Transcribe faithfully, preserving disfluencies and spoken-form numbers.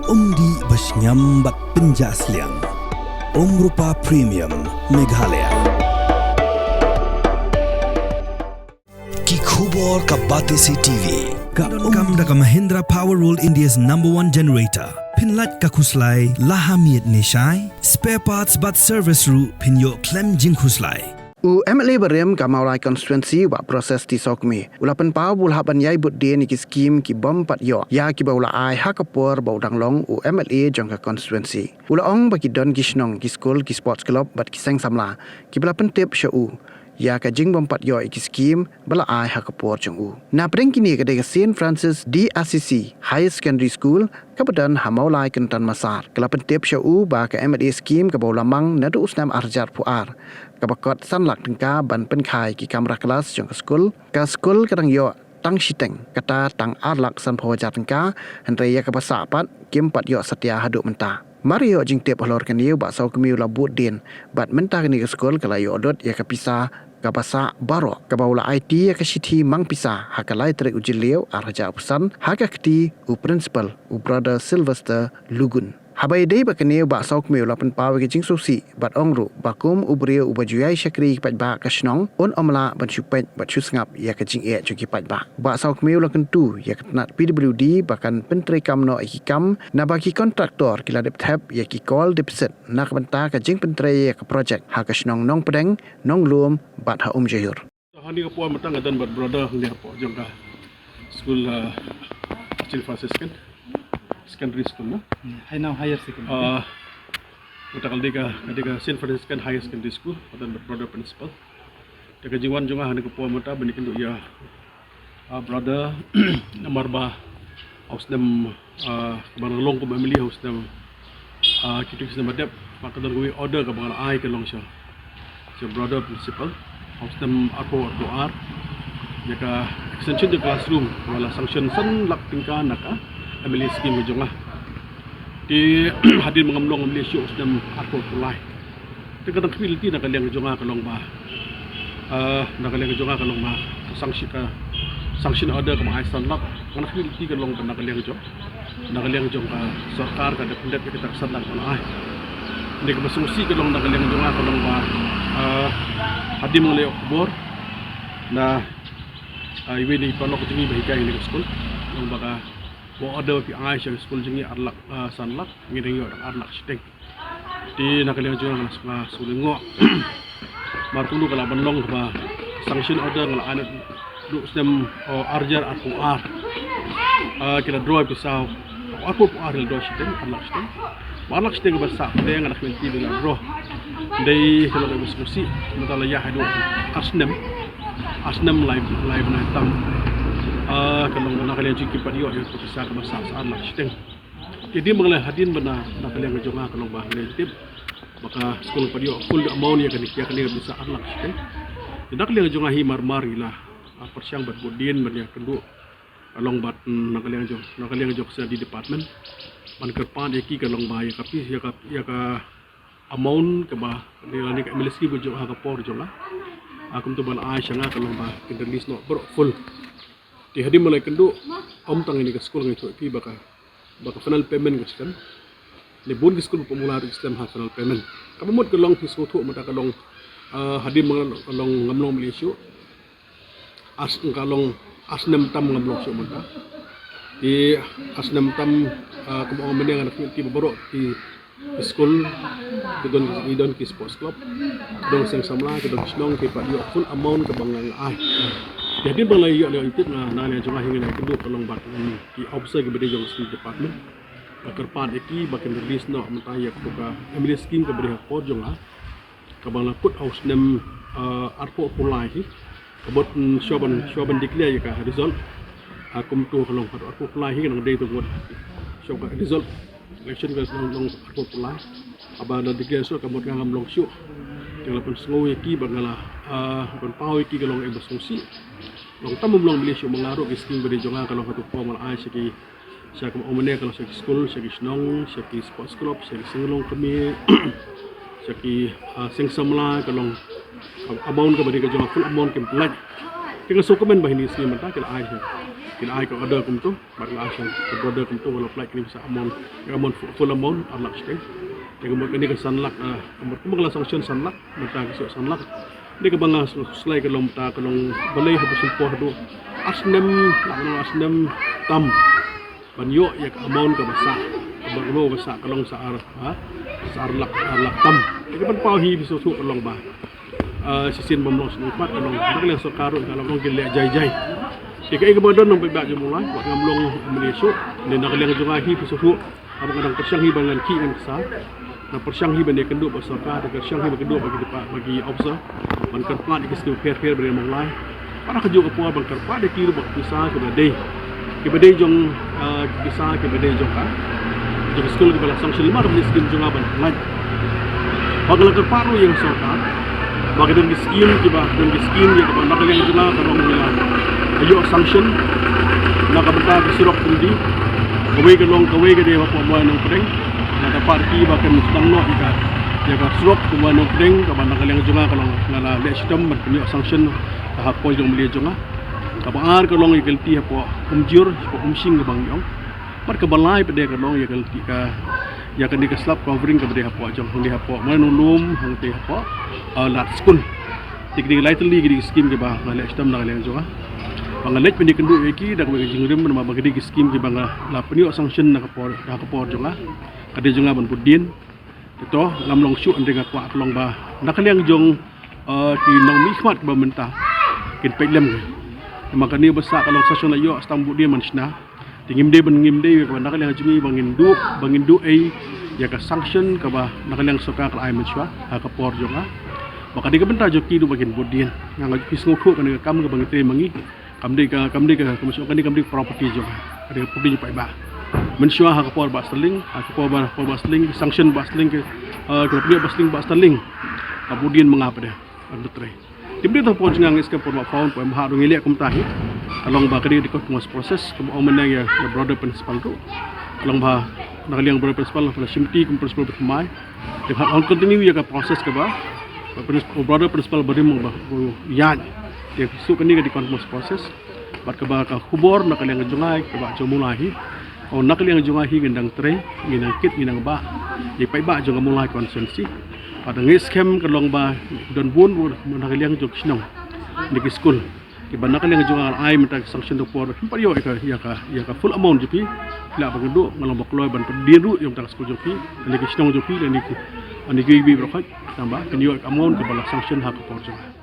Umdih ba shngiam bad pynjah sliang. Umrupa Premium Meghalaya. Ki khubor ka Batesi T V. Ka donkam da ka Mahindra Power World, India's number one generator. Phin lait ka khuslai la ha miet ne shai. Spare parts bad service ruh phin ïoh khlem jingkhuslai. U M L A barim ka Mawlai constituency, u Bah Proses T Sawkmie, u la pynpaw ba u la hap ban ïai bud dien ïa ki skim ki bym pat ïoh ïa kiba u la ai ha ka por ba u dang long u M L A jong ka constituency. U la ong ba ki don ki shnong, ki skul, ki sports club bad ki seng samla kiba la pyntip sha u ïa ka jingbym pat ïoh ïa ki skim ba la ai ha ka por jong u. Na pdeng kine ka dei ka Saint Francis de Assisi Higher Secondary School kaba don ha Mawlai, Kynton Massar, ka la pyntip sha u ba ka M L A skim kaba u la mang naduh u snem ar hajar arphew ar, kaba kot san lak tyngka ban pynkha ïa ki kamra klas jong ka skul, ka skul ka dang ïoh tang shiteng, kata tang ar lak sanphew hajar tyngka, hynrei ïa kaba sah pat kim pat ïoh satia haduh mynta. Mar ïoh jingtip halor kane, u Bah Sawkmie u la bud dien bad mynta kane ka skul ka la ïoh lut ïa ka pisa kaba sah baroh, kaba u la aiti ïa ka shithi mang pisa ha ka lai tarik u Jylliew ar hajar arphew san ha ka kti u principal, u Brother Sylvester Lugun. Haba ïadei bad kane, u Bah Sawkmie u la pynpaw ïa ka jingsngewsih bad ong ruh ba kum u briew uba ju ïai shakri ïa ki paidbah ka shnong, un ym lah ban shu peit bad shu sngap ïa ka jingeh jong ki paidbah. U Bah Sawkmie u la kyntu ïa ka tnat P W D ba kan pyntreikam noh ïa ki kam, naba ki kontraktor ki la dep thep ïa ki kol deposit na ka bynta ka jingpyntrei ïa ka projek ha ka shnong Nongpdeng, Nonglum bad ha Umjaiur. Hangne ka por mynta nga don bad brother hangne hapoh jong ka school, uh, Saint Franciscan Secondary School, no? Hmm, Hainao Higher Secondary. Uh, mynta ka dei ka, ka dei ka Saint Franciscan Higher Secondary School, nga don bad brother principal. Te ka jingwan jong nga hangne ka por mynta ban ïakynduh ïa, uh, brother, namar ba ha u snem, ah, kaba nga long kum M L A ha u snem, ah, ki tu ki snem ba dep, ba ka don kawei order kaba nga la ai ka long sha, sha brother principal ha u snem arphew arphew ar, ïa ka extension jong classroom, kaba la sanction san lak tyngka na ka M L A scheme ka jong nga. Te hadien ba ngam long M L A shuh ha u snem arphew arphew lai, te ka dang khmih lynti na ka liang ka jong nga ka long ba, ah, na ka liang ka jong nga ka long ba ka sanction, ka sanction order kaba ai san lak. Nga dang khmih lynti ka long ba na ka liang jong, na ka liang jong ka sorkar ka dep pyndep ïa kata ka san lak ba la ai. Te kaba sngewsih ka long na ka liang jong nga ka long ba, ah, hadien ba nga la ïoh khubor na, ah, iwei na i paralok jong ngi ba hikai ha kane ka skul, long ba ka, ba order ba phi ai sha ka skul jong ngi ar lak, ah, san lak, ngi dang ïoh tang ar lak shiteng. Te na ka liang jong nga nga sngewsih lyngngoh. Mar kumno ka lah ban long ba sanction order nga la ai naduh u snem, oh, ar hajar arphew ar. Ah, ki la draw pisa, arphew arphew ar ki la draw shiteng, ar lak shiteng. Ba ar lak shiteng ba sah pdeng nga la khmih lynti ba la draw. Dei ka long kaba sngewsih, mynta la ïaid haduh ar snem. Ar snem lai, lai bnai tam. Ah, ka long na ka liang jong ki pat ïoh ïa ka pisa kaba sah, sah ar lak shiteng. Te hadien ba nga la, hadien ba na, na ka liang ka jong nga ka long ba nga la tip ba ka skul pat ïoh full amount ïa kane, ïa kane ka pisa ar lak shiteng. Te na ka liang ka jong nga hi mar mar ngi la, ah, pyrshang bad bud dien ban ïakynduh, ah, long bad, mm, na ka liang jong, na ka liang jong ka study department ban kyrpad ïa ki ka long ba ïa ka pisa, ïa ka, ïa ka amount kaba lane ka M L A scheme ka jong nga ha ka por jong nga, ah, kumta ba la ai sha nga ka long ba kin release noh baroh full. Te hadien ba la ïakynduh, ym tang ïa kane ka skul, nga ïathuh ïa phi ba ka, ba ka final payment ka slem. Ne bun ki skul ba pynmula ruh ki slem ha final payment. Kaba mut ka long phi sngewthuh mynta ka long, ah, hadien ba nga long, ngam long M L A shuh, ar s-, ka long ar snem tam ngam long shuh mynta. Te ar snem tam, ah, kumba ong mynne nga dang khmih lynti ba baroh ki, ki skul, ki don, ki don ki sports club, ki don seng samla, ki don ki shnong, ki pat ïoh full amount kaba nga, nga ai. Te hadien ba la ïoh, la ïoh tip nga, na ka liang jong nga hi nga la ïakynduh ka long bad, mm, ki officer kiba dei jong ka study department. Nga kyrpad ïa ki ba kin release noh mynta ïa ka, ka M L A scheme kaba dei ha ka por jong nga, kaba nga la kut ha u snem, ah, arphew arphew lai hi. Ka mut, mm, shuwa ban, shuwa ban declare ïa ka result, ah, kumto ka long, arphew arphew lai hi ka dang dei, ka mut shuwa ka result election ka long, long arphew arphew lai. Haba la declare result ka mut nga ngam long shuh. Te nga la pynsngew ïa ki bad nga la, ah, pynpaw ïa ki ka long kaba sngewsih. Long tam ngam long M L A shuh, ma nga ruh ki scheme ba dei jong nga ka long hato ka por ma la ai sha ki, sha, kumba ong mynne ka long sha ki skul, sha ki shnong, sha ki sports club, sha ki seng longkmie, sha ki, ah, seng samla, ka long, ah, amount kaba dei ka jong nga full amount kim pyllait. Te nga sngewkmen ba hynne sngi mynta ki la ai sha, Kin ai ka order kumto, bad nga ai sha ka order kumto, ka la pynlait kane sa amount, ka amount full, full amount ar lak shiteng. Te kumba kane ka san lak, ah, kumba, kumba ka la sanction san lak, mynta ka suk san lak. Te kaba nga sngewsih ka long mynta ka long balei haba sngewpor haduh ar snem, la ka long ar snem tam ban ïoh ïa ka amount kaba sah, kaba, kaba sah ka long sa ar, ha? Sa ar lak, ar lak tam. Te ka ban paw hi phi sngewthuh ka long ba, ah, shisien bym long sngewthuh ka long, na ka liang sorkar ruh ka long ki leh jai jai. Te kaei kaba don nang paidbah jong u Mawlai, wat ngam long ym leh shuh. Te na ka liang jong nga hi phi sngewthuh, haba nga dang pyrshang hi ban ngan ki ngan ksar, nga pyrshang hi ban ïakynduh bad sorkar, te pyrshang hi ban kynduh bad ki dpa-, bad ki officer ban kyrpad ïa ki skim pher pher ba dei na Mawlai. Para ka juk ka por ban kyrpad ïa ki ruh bad ki pisa kiba dei, kiba dei jong, ah, ki pisa kiba dei jong ka, jong ka skul kiba la sanction, lem bad ki skim jong nga ban pynlait. Bad nga la kyrpad ruh ïa ka sorkar ba ka don ki skim kiba, don ki skim ïa kaba na ka liang jong nga ka long ïa ka ïoh sanction na ka bynta ka surok Pynmdih. Kawei ka long, kawei ka dei hapoh Mawlai Nongpdeng. Nga kyrpad ki ba kan sdang noh ïa ka, ïa ka surok Mawlai Nongpdeng, kaba na ka liang jong nga ka long, nga la leh shitom ban pynïoh sanction ha ka por jong u M L A jong nga. Kaba ar ka long ïa ka lynti hapoh Umjur, hapoh Umshing kaba ngi ong. Bad kaba lai pat de ka long ïa ka lynti ka, ïa kane ka slab covering kaba dei hapoh jong, hangtei hapoh Mawlai Nonglum, hangtei hapoh, ah, Lad Skun. Te kine ki lai tylli ki dei ki skim kiba nga leh shitom na ka liang jong nga. Ba nga leit ban ïakynduh ïa ki da kawei ka jingrim, namar ba ki dei ki skim kiba nga la pynïoh sanction na ka por, ha ka por jong nga. Ka dei jong nga ban bud dien. Te to, ngam long shuh, hynrei nga kwah ka long ba na ka liang jong, eh, ki nongmihkhmat kiba mynta kin peit lem ki. Namar kane ba sah ka long sanction la ïoh, sa tang bud dien ban shna. Te ngim dei ban, ngim dei kaba na ka liang jong ngi ba ngin duh, ba ngin duh ei ïa ka sanction kaba na ka liang sorkar ka la ai mynshuwa ha ka por jong nga. Ba ka dei ka bynta jong ki ruh ba kin bud dien. Nga, nga, phi sngewthuh kane ka kam kaba ngi trei ma ngi. Kam dei ka, kam dei ka, kam shu, kane kam dei ka property jong nga. Ka dei ka property jong paidbah. Mynshuwa ha ka por Bah Sterling, ha ka por Bah, por Bah Sterling, sanction Bah Sterling ki, eh, ki la pynïoh Bah Sterling, Bah Sterling. Ka bud dien ma nga pat de. Ban trei. Te mynta por jong nga, nga ngeit skhem por Bah Faun, por Bah Hah ruh ngi leh kumta hi. Ka long ba ka dei ka continuous process, kumba ong mynne ïa, ïa brother principal ruh. Ka long ba na ka liang brother principal, ba la shimti kum principal ba thymmai. Te Bah Hah un continue ïa ka process kaba, ba principal, brother principal barim ba u ïaid. Te shuh kane ka dei continuous process. Bad kaba ka khubor na ka liang jong nga, kaba jong u Mawlai hi. Ong na ka liang jong nga hi ngin dang trei, ngin dang kit, ngin dang bah ïa ki paidbah jong ka Mawlai constituency. Bad nga ngeit skhem ka long ba don bun bun na ka liang jong ki shnong, na ki skul, kiba na ka liang jong nga ai mynta ka sanction da ka por, phim pat ïoh ïa ka, ïa ka, ïa ka full amount jong phi. Phi lah ban kynduh, nga long ba kloi ban pyndien ruh ïa mynta ka skul jong phi, na ki shnong jong phi, na ki, na ki iwei iwei baroh khoit. Tang ba kin ïoh ïa ka amount kaba la sanction ha ka por jong nga.